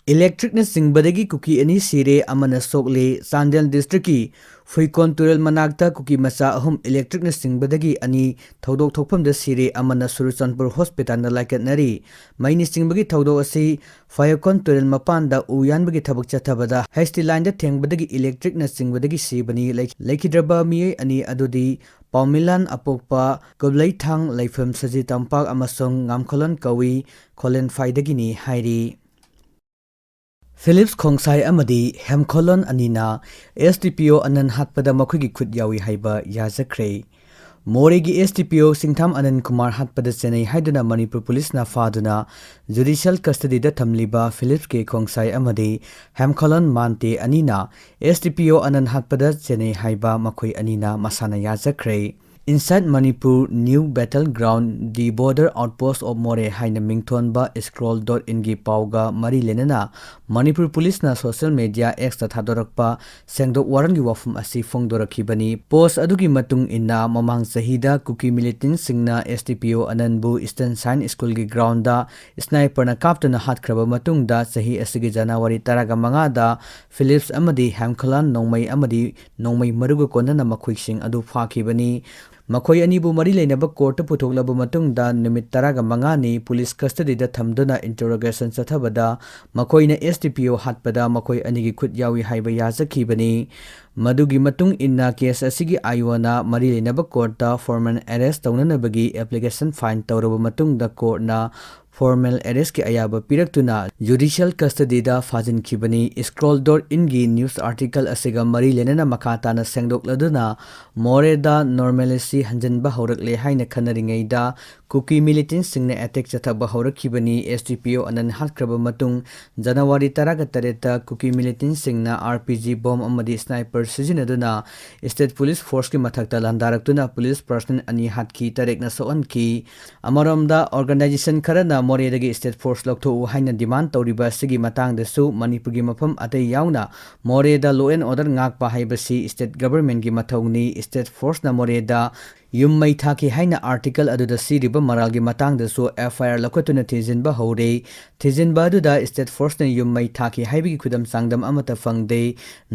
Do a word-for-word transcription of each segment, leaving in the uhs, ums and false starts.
Electricꯅ ꯆꯤꯡꯕꯗꯒꯤ ꯀꯨꯀꯤ ꯑꯅꯤ ꯁꯤꯔꯦ, ꯑꯃꯅ ꯁꯣꯛꯂꯦ꯫ ꯆꯥꯟꯗꯦꯜ districtꯀꯤ ꯐꯨꯏꯀꯣꯟ ꯇꯨꯔꯦꯜ ꯃꯅꯥꯛꯇ ꯀꯨꯀꯤ ꯃꯆꯥ ꯑꯍꯨꯝ electricꯅ ꯆꯤꯡꯕꯗꯒꯤ ꯑꯅꯤ ꯊꯧꯗꯣꯛ ꯊꯣꯛꯐꯝꯗ ꯁꯤꯔꯦ, ꯑꯃꯅ ꯆꯨꯔꯆꯥꯟꯄꯨꯔ hospitalꯗ ꯂꯥꯏꯀꯠꯅꯔꯤ꯫ ꯃꯩꯅ ꯆꯤꯡꯕꯒꯤ ꯊꯧꯗꯣꯛ ꯑꯁꯤ ꯐꯌꯣꯀꯣꯟ ꯇꯨꯔꯦꯜ ꯃꯄꯥꯟꯗ ꯎ ꯌꯥꯟꯕꯒꯤ ꯊꯕꯛ ꯆꯠꯊꯕꯗ ꯍꯩꯁꯇꯤ lineꯗ ꯊꯦꯡꯕꯗꯒꯤ electricꯅ ꯆꯤꯡꯕꯗꯒꯤ ꯁꯤꯕꯅꯤ꯫ ꯂꯩ-, ꯂꯩꯈꯤꯗ꯭ꯔꯕ ꯃꯤꯑꯣꯏ ꯑꯅꯤ ꯑꯗꯨꯗꯤ ꯄꯥꯎꯃꯤꯂꯥꯟ ꯑꯄꯣꯛꯄ, ꯀꯨꯕ꯭ꯂꯩꯊꯥꯡ ꯂꯩꯐꯝ ꯁꯖꯤ ꯇꯝꯄꯥꯛ ꯑꯃꯁꯨꯡ ꯉꯥꯝꯈꯣꯂꯣꯟ ꯀꯧꯏ, ꯈꯣꯂꯦꯟꯐꯥꯏꯗꯒꯤꯅꯤ ꯍꯥꯏꯔꯤ꯫ ꯐꯤꯂꯤꯞꯁ ꯈꯣꯡꯁꯥꯏ ꯑꯃꯗꯤ ꯍꯦꯝꯈꯣꯂꯣꯟ ꯑꯅꯤꯅ SDPO ꯑꯅꯟ ꯍꯥꯠꯄꯗ ꯃꯈꯣꯏꯒꯤ ꯈꯨꯠ ꯌꯥꯎꯏ ꯍꯥꯏꯕ ꯌꯥꯖꯈ꯭ꯔꯦ꯫ ꯃꯣꯔꯦꯒꯤ SDPO ꯁꯤꯡꯊꯥꯝ ꯑꯅꯟ ꯀꯨꯃꯥꯔ ꯍꯥꯠꯄꯗ ꯆꯦꯟꯅꯩ ꯍꯥꯏꯗꯨꯅ ꯃꯅꯤꯄꯨꯔ ꯄꯨꯂꯤꯁꯅ ꯐꯥꯗꯨꯅ judicial custodyꯗ ꯊꯝꯂꯤꯕ ꯐꯤꯂꯤꯞꯁ ꯀꯦ ꯈꯣꯡꯁꯥꯏ ꯑꯃꯗꯤ ꯍꯦꯝꯈꯣꯂꯣꯟ ꯃꯥꯟꯇꯦ ꯑꯅꯤꯅ SDPO ꯑꯅꯟ ꯍꯥꯠꯄꯗ ꯆꯦꯟꯅꯩ ꯍꯥꯏꯕ ꯃꯈꯣꯏ ꯑꯅꯤꯅ ꯃꯁꯥꯅ ꯌꯥꯖꯈ꯭ꯔꯦ꯫ Inside Manipur, New Battle Ground, The Border Outpost of Moreh ꯍꯥꯏꯅ ꯃꯤꯡꯊꯣꯟꯕ scroll dot inꯒꯤ ꯄꯥꯎꯒ ꯃꯔꯤ ꯂꯩꯅꯅ ꯃꯅꯤꯄꯨꯔ ꯄꯨꯂꯤꯁꯅ social media Xꯇ ꯊꯥꯗꯣꯔꯛꯄ ꯁꯦꯡꯗꯣꯛ ꯋꯥꯔꯣꯜꯒꯤ ꯋꯥꯐꯝ ꯑꯁꯤ ꯐꯣꯡꯗꯣꯔꯛꯈꯤꯕꯅꯤ꯫ Post ꯑꯗꯨꯒꯤ ꯃꯇꯨꯡ ꯏꯟꯅ, ꯃꯃꯥꯡ ꯆꯍꯤꯗ ꯀꯨꯀꯤ militantꯁꯤꯡꯅ SDPO ꯑꯅꯟꯕꯨ Eastern Science Schoolꯒꯤ groundꯗ sniperꯅ ꯀꯥꯞꯇꯨꯅ ꯍꯥꯠꯈ꯭ꯔꯕ ꯃꯇꯨꯡꯗ, ꯆꯍꯤ ꯑꯁꯤꯒꯤ January ꯇꯔꯥꯃꯉꯥꯗ ꯐꯤꯂꯤꯞꯁ ꯑꯃꯗꯤ ꯍꯦꯝꯈꯣꯂꯣꯟ ꯅꯣꯡꯃꯩ ꯑꯃꯗꯤ ꯅꯣꯡꯃꯩ ꯃꯔꯨꯒ ꯀꯣꯟꯅꯅ ꯃꯈꯣꯏꯁꯤꯡ ꯑꯗꯨ ꯐꯥꯈꯤꯕꯅꯤ꯫ ꯃꯈꯣꯏ ꯑꯅꯤꯕꯨ ꯃꯔꯤ ꯂꯩꯅꯕ courtꯇ ꯄꯨꯊꯣꯛꯂꯕ ꯃꯇꯨꯡꯗ ꯅꯨꯃꯤꯠ ꯇꯔꯥꯃꯉꯥꯅꯤ police custodyꯗ ꯊꯝꯗꯨꯅ interrogation ꯆꯠꯊꯕꯗ ꯃꯈꯣꯏꯅ SDPO ꯍꯥꯠꯄꯗ ꯃꯈꯣꯏ ꯑꯅꯤꯒꯤ ꯈꯨꯠ ꯌꯥꯎꯏ ꯍꯥꯏꯕ ꯌꯥꯖꯈꯤꯕꯅꯤ꯫ ꯃꯗꯨꯒꯤ ꯃꯇꯨꯡ ꯏꯟꯅ case ꯑꯁꯤꯒꯤ ꯑꯥꯏꯑꯣꯅ ꯃꯔꯤ ꯂꯩꯅꯕ courtꯇ formal arrest ꯇꯧꯅꯅꯕꯒꯤ application file ꯇꯧꯔꯕ ꯃꯇꯨꯡꯗ courtꯅ formal arrestꯀꯤ ꯑꯌꯥꯕ ꯄꯤꯔꯛꯇꯨꯅ judicial custodyꯗ ꯐꯥꯖꯤꯟꯈꯤꯕꯅꯤ꯫ Scroll dot inꯒꯤ news article ꯑꯁꯤꯒ ꯃꯔꯤ ꯂꯩꯅꯅ ꯃꯈꯥ ꯇꯥꯅ ꯁꯦꯡꯗꯣꯛꯂꯗꯨꯅ, ꯃꯣꯔꯦꯗ normalcy ꯍꯟꯖꯤꯟꯕ ꯍꯧꯔꯛꯂꯦ ꯍꯥꯏꯅ ꯈꯟꯅꯔꯤꯉꯩꯗ ꯀꯨꯀꯤ militantꯁꯤꯡꯅ attack ꯆꯠꯊꯕ ꯍꯧꯔꯛꯈꯤꯕꯅꯤ꯫ SDPO ꯑꯅꯟ ꯍꯥꯠꯈ꯭ꯔꯕ ꯃꯇꯨꯡ January ꯇꯔꯥꯇꯔꯦꯠꯇ ꯀꯨꯀꯤ militantꯁꯤꯡꯅ RPG bomb ꯑꯃꯗꯤ sniper ꯁꯤꯖꯤꯟꯅꯗꯨꯅ state police forceꯀꯤ ꯃꯊꯛꯇ ꯂꯥꯟꯗꯥꯔꯛꯇꯨꯅ police personnel ꯑꯅꯤ ꯍꯥꯠꯈꯤ, ꯇꯔꯦꯠꯅ ꯁꯣꯛꯍꯟꯈꯤ꯫ ꯑꯃꯔꯣꯝꯗ, organization ꯈꯔꯅ ꯃꯣꯔꯦꯗꯒꯤ state force ꯂꯧꯊꯣꯛꯎ ꯍꯥꯏꯅ demand ꯇꯧꯔꯤꯕ ꯑꯁꯤꯒꯤ ꯃꯇꯥꯡꯗꯁꯨ ꯃꯅꯤꯄꯨꯔꯒꯤ ꯃꯐꯝ ꯑꯇꯩ ꯌꯥꯎꯅ ꯃꯣꯔꯦꯗ law and order ꯉꯥꯛꯄ ꯍꯥꯏꯕꯁꯤ state governmentꯀꯤ ꯃꯊꯧꯅꯤ꯫ State forceꯅ ꯃꯣꯔꯦꯗ ꯌꯨꯝ ꯃꯩ ꯊꯥꯈꯤ ꯍꯥꯏꯅ ꯑꯥꯔꯇꯤꯀꯜ ꯑꯗꯨꯗ ꯁꯤꯔꯤꯕ ꯃꯔꯥꯜꯒꯤ ꯃꯇꯥꯡꯗꯁꯨ ꯑꯦꯐ ꯑꯥꯏ ꯑꯥꯔ ꯂꯧꯈꯠꯇꯨꯅ ꯊꯤꯖꯤꯟꯕ ꯍꯧꯔꯦ꯫ ꯊꯤꯖꯤꯟꯕ ꯑꯗꯨꯗ ꯁ꯭ꯇꯦꯠ ꯐꯣꯔꯁꯅ ꯌꯨꯝ ꯃꯩ ꯊꯥꯈꯤ ꯍꯥꯏꯕꯒꯤ ꯈꯨꯗꯝ ꯆꯥꯡꯗꯝ ꯑꯃꯠꯇ ꯐꯪꯗꯦ꯫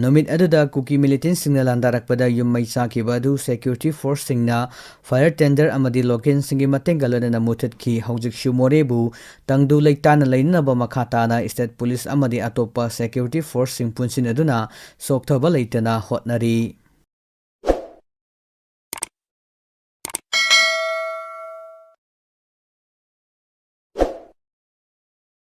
ꯅꯨꯃꯤꯠ ꯑꯗꯨꯗ ꯀꯨꯀꯤ ꯃꯤꯂꯤꯇꯦꯟꯠꯁꯤꯡꯅ ꯂꯥꯟꯗꯥꯔꯛꯄꯗ ꯌꯨꯝ ꯃꯩ ꯆꯥꯈꯤꯕ ꯑꯗꯨ ꯁꯦꯀ꯭ꯌꯨꯔꯤꯇꯤ ꯐꯣꯔꯁꯁꯤꯡꯅ ꯐꯥꯌꯔ ꯇꯦꯟꯗꯔ ꯑꯃꯗꯤ ꯂꯣꯀꯦꯜꯁꯤꯡꯒꯤ ꯃꯇꯦꯡꯒ ꯂꯣꯏꯅꯅ ꯃꯨꯊꯠꯈꯤ꯫ ꯍꯧꯖꯤꯛꯁꯨ ꯃꯣꯔꯦꯕꯨ ꯇꯪꯗꯨ ꯂꯩꯇꯥꯅ ꯂꯩꯅꯅꯕ ꯃꯈꯥ ꯇꯥꯅ ꯁ꯭ꯇꯦꯠ ꯄꯨꯂꯤꯁ ꯑꯃꯗꯤ ꯑꯇꯣꯞꯄ ꯁꯦꯀ꯭ꯌꯨꯔꯤꯇꯤ ꯐꯣꯔꯁꯁꯤꯡ ꯄꯨꯟꯁꯤꯟꯅꯗꯨꯅ ꯁꯣꯛꯊꯕ ꯂꯩꯇꯅ ꯍꯣꯠꯅꯔꯤ꯫